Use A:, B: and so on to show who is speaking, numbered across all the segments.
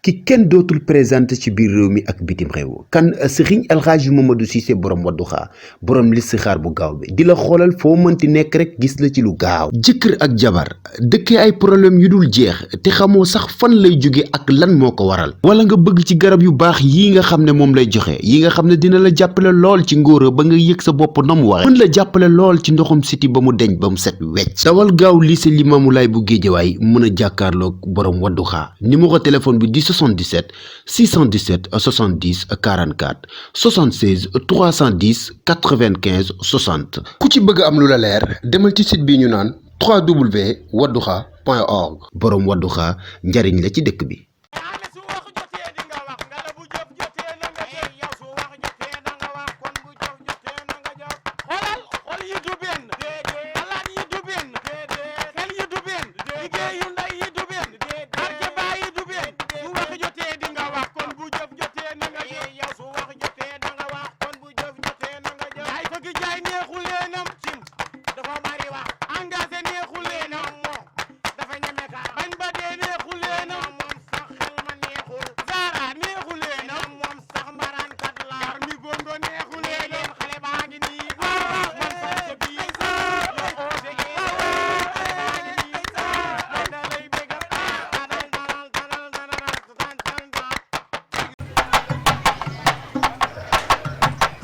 A: ki kenn dootul présenté ci biir réew mi ak bitim réew kan Serigne El Hadji Mamadou Cissé borom Wadduha borom listixaar bu gaaw bi di la xoolal foo mënti nekk rek gis la ci lu gaaw jëkkër ak jabar dëkkee ay problème yu dul jeex te xamoo sax fan lay jóge ak lan moo ko waral wala nga bëgg ci garab yu baax yi nga xam ne moom lay joxe yi nga xam ne dina la jàppale lool ci ngóora ba nga yëg sa bopp na mu waxe mën la jàppale lool ci ndoxum siti ba mu deñ ba mu set wecc dawal gaaw lycée Limamoulaye bu Géejawaay mën a jàkkaarloog borom Wadduha numéro téléphone bi di 77 617 70 44 76 310 95 60 ku ci bëgg am lu la leer demal ci site bi ñu naan www.wadduha.org borom Wadduha njariñ la ci dëkk bi.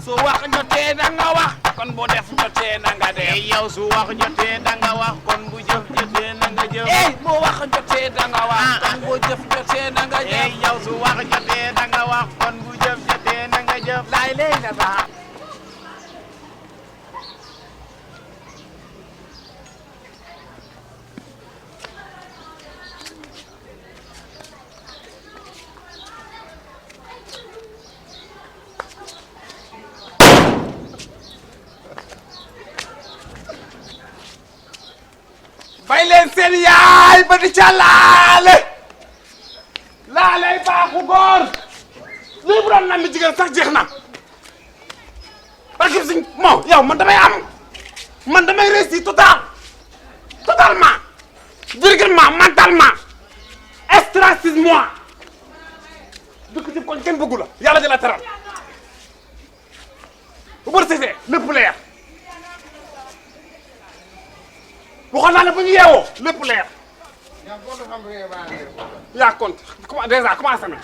B: su wax jotee da nga wax kon bu def jotee na nga def yow su wax jotee da nga wax kon bu jëf jotee na nga jëf bu wax jotee da nga wax kon bu jëf jotee na nga jëf yow su wax jotee da nga wax kon bu jëf jotee na nga jëf laay lay na baax bay leen seen yaay ba di ca laale laalay baaxu góor lii bu doon nan mi jigéen sax jeex na parce que suñ moo yow man damay réussir totalement virgulement mentalement extracisemois dëkk ci koñ kenn bëggu la yàlla di la teral bu bër sisee lépp leer waxoon naa ne bu ñu yeewoo lépp leer. yaa compte déjà commencé na.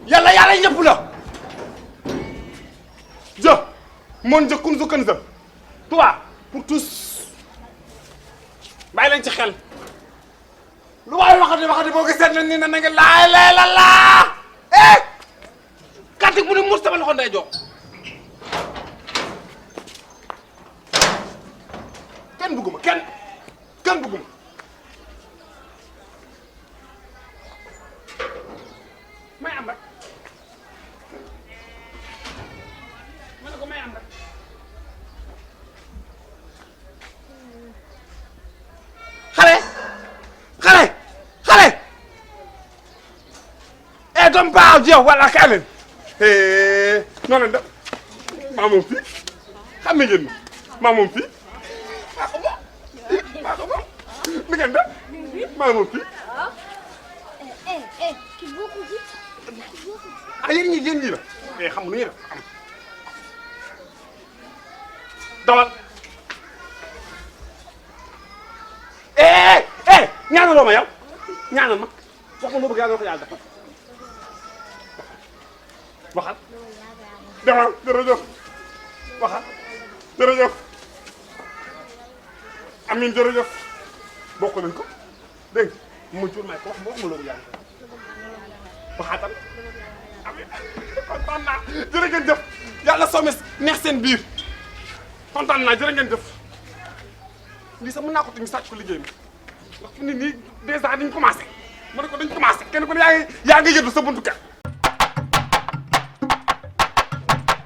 B: yàlla ñëpp la. Dieu mon Dieu kun su kën sa. toi pour tous. bàyyi leen ci xel. lu waay waxati boo gisee ne nii na nga laay la laa. kàttan bu ne muur sama loxo ndey jox. kenn bëgguma kenn bëgguma may am rek ma ne ko may am rek xale doom baaw ji yow wala ka leen noonu la maa moom fii xam ne ngeen maa moom fii mi ngeen def maa moom fii yéen ñii la xam nga nu ñuy def am dawal ñaanaloo ma yow ñaanal ma wax ma loo bëgg yàlla wax yàlla defal waxal demal jërëjëf waxal jërëjëf amiin jërëjëf bokk nañ ko dégg nga mu jur may ko wax ma loolu yàlla waxaatal amiin kontaan naa jërë ngeen jëf yàlla somes neex seen biir kontaan naa jërë ngeen jëf lii sax mën naa ko tamit sàcc ko liggéey mi ndax fu ni nii dèjà dañ commencé ma ne ko dañ commencé kenn ku ne yaa ngi yëddu sa buntu kër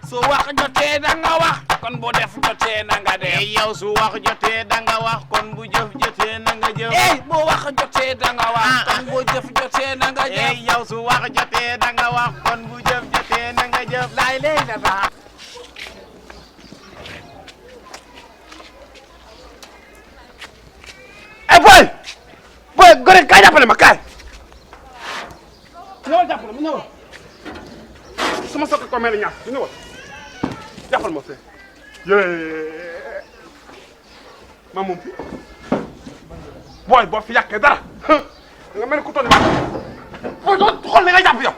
B: su wax jotee da nga wax kon bu def jotee na nga def yow su wax jotee da nga wax kon bu jëf jotee na nga jëf bu wax jotee da nga wax kon bu jëf jotee na nga jëf yow su wax jotee da nga wax kon bu jëf jotee na nga jëf laay lay la baax boy gore kaay jàppale ma kaay jàppal mu ñëwal sama sotti ko mel ni ñaar mu ñëwal jàppal ma fee ma moom fi booy boo fi yàqee dara nga mel ni ku toll nii booy doo xool li nga jàpp yow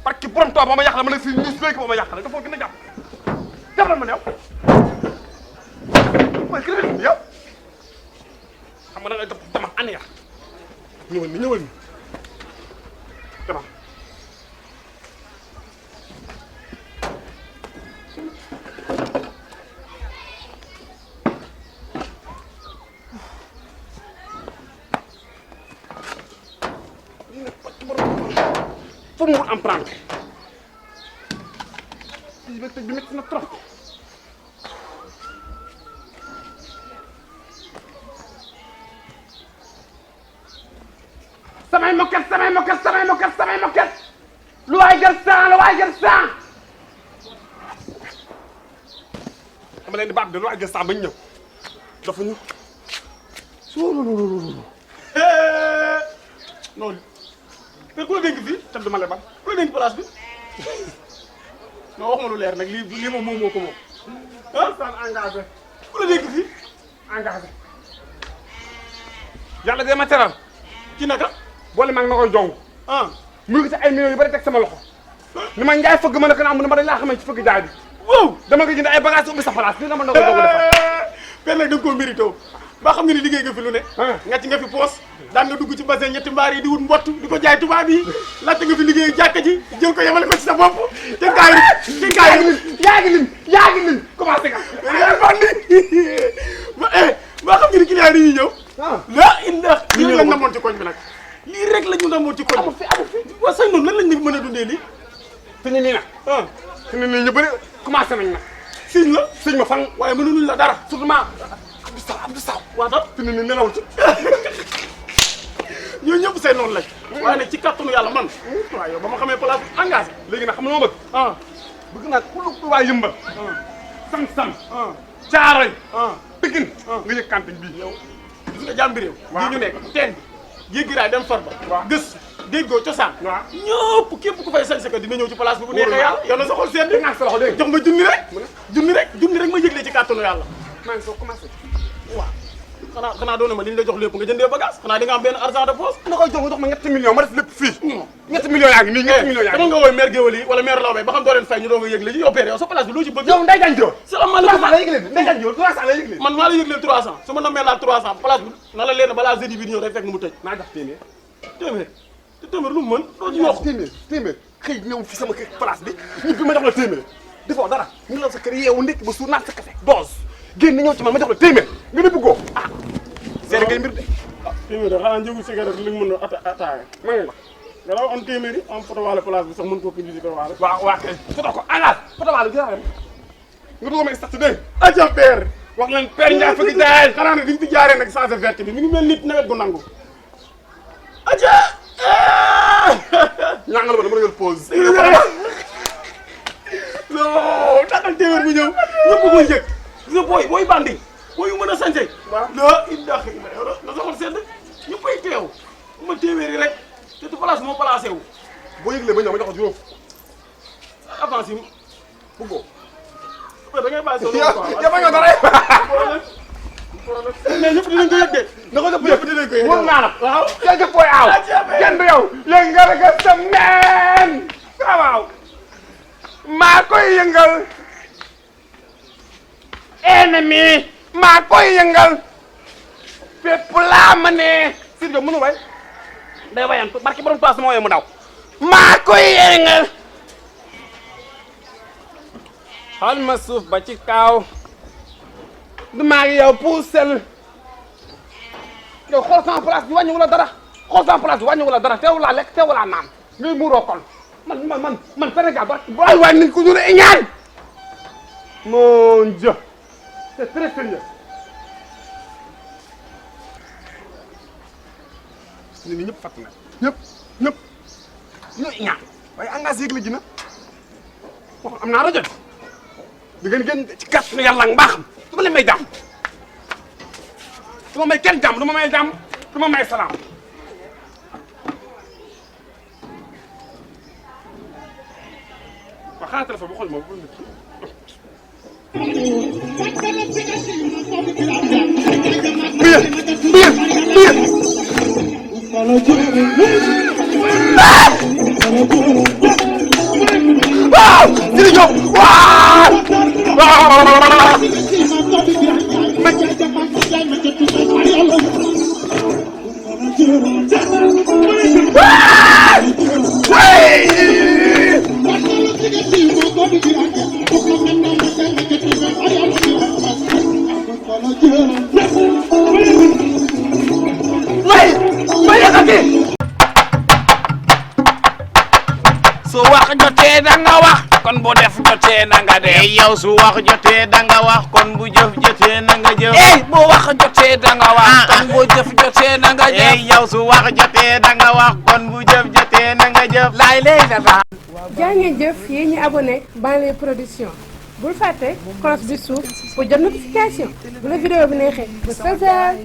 B: parce que borom toog ba ma yàq la ma ne si ñus léegi ba ma yàq la dafa gën a jàpp jàppal ma ne yow mooy kii bi yow xam nga da nga dama ànd ya ñëwal ni ñëwal ni dama foo mu wut emprunté bi tëj bi métti na trop samay moket lu waay gër sang dama leen di baat de lu waay gër sang bañ ñëw dafa ñu non te ku la dénk fii te duma lebal ku la dénk place bi non wax ma lu leer nag lii moom moo ko moom ah san engagé ku la dénk fii engagé yàlla dee ma teral ci naka boole maa ngi na koy jong mu ngi ci ay millions yu bari teg sama loxo ni ma njaay fëgg ma ne ko na am ma dañ laa xamee ci fëgg jaay bi wow dama nga jënd ay bagages ubbi sa place ni la ma na koy jong defar per nag da nga koo mérité ba xam nga ni liggéey nga fi lu ne nga ci nga fi poos daan nga dugg ci bassin ñetti mbaar yi di wut mbott di ko jaay tubaab yi laajte nga fi liggéey jàkka ji jël ko yemale ko ci sa bopp te kaay yaa ngi lim commencé nga bandi ba xam nga ni client yi ñëw la inda lii lañ namoon ci koñ bi nag lii rek la ñu namoon ci koñ amu fi waa sañ noonu lan lañ mën a dundee lii fi ne nii nag fi ne nii ñu bëri commencé nañ nag siñ ma fan waaye mënuñu la dara surtout Abdou Saw waaw fi ne nii nelawul ci ñooñu ñëpp seen noonu lañ waaye nag ci kattanu yàlla man waaw yow ba ma xamee place bi engagé léegi nag xam nga ma bëgg bëgg naa ku waa yëmbal sam caaroy Pikine nga yëg camping bii yow gis nga jàmbi réew bii ñu nekk teen bi jéggiraay dem farba gës déggoo cosaan ñëpp képp ku fay sañ sa dina ñëw ci place bi bu neexee yàlla yow na sa xol seet nga sa loxo dégg jox ma junni rek ma yëgle ci kattanu yàlla maa ngi soo commencé waaw xanaa doon na ma li ñu la jox lépp nga jëndee bagage xanaa di nga am benn argent de poche na koy jox ma ñetti millions ma def lépp fii ñetti millions yaa ngi nii ñetti millions yaa ngi dama nga wooy maire géwël yi wala maire lawbe ba xam doo leen fay ñu doo nga yëgle ji yow père yow sa place bi loo ci bëgg yow Ndeye Diagne Diop salaamaaleykum la yëgle Ndeye Diagne Diop 300 la yëgle man maa la yëgle 300 su ma namee laal 300 place bi na la leen balaa jeudi bi ñëw rek fekk mu tëj naa jox téeméer te téeméer lu mu mën doo ci yokk téeméer xëy ñëw fi sama kër place bi ñu bi ma jox la téeméer defoo dara ñu la sa kër yeewu ndekki ba suur naat sa café dose génn ñëw ci man ma jox la téeméer nga ne bëggoo seere ngay mbir de téeméer xanaa njëgu cigarette li nga mën a ataaya ma ngi nga daw am téeméer yi am photo waale place bi sax mën koo publicité waale waaw kay photo ko engage photo waale gis nga dugal ma statut dégg aja père wax leen père Ndiaye fëgg jaay xanaa ne diñ fi jaaree nag changé verte bi mi ngi mel nit nawet gu nangu aja ñàngal ma dama la jël pause non taxal téeméer bu ñëw ñëpp koy yëg gis nga booy bandi booy yu mën a sañse la indax na soxal sedd ñu koy teew ma téeméeri rek te du place moo placé wu boo yëglee ba ñëw ma jox ko juróom avance yi bëggoo da ngay bàyyi sa loolu ya bañoo dara mais ñëpp dinañ ko yëg de na ko ñëpp dinañ ko yëg wóor naa la waaw jëf booy aaw kenn du yow yëngal nga sa meen waaw maa koy yëngal ennemi maa koy yëngal fépp laa ma ne Sidy mënu way day wayan barki borom place ma waye mu daw maa koy yëngal xal ma suuf ba ci kaw du maa ngi yow puusel yow xool sama place bi wàññiwu la dara xool sama place bi wàññiwu la dara teewu laa lekk teewu laa naan ngay muuroo kon man Sénégal waay waay nañ ko dura ñaan mon Dieu c'est très sérieux nit ñi ñëpp fàtt na ñëpp ñooy ñaan waaye engagé yëg la ji na wax am naa rajo di ngeen génn ci kàttanu yàlla ak mbaaxam du ma leen may jàmm du ma may kenn jàmm du ma may jàmm du ma may salaam xaaral téléphone bi xool ma waaw Sidi Diop waaw su wax jotee da nga wax kon bu def jotee na nga def
C: yow su wax jotee da nga wax kon bu jëf jotee na nga jëf
B: bu wax jotee da nga wax kon bu jëf jotee na nga jëf
C: yow su wax jotee da nga wax kon bu jëf jotee na nga jëf
B: laay lay dafa
D: jaa ngeen jëf yéen ñi abonné Banlieue Production bul fàtte cloche bi suuf pour jot notification bu la vidéo bi neexee bu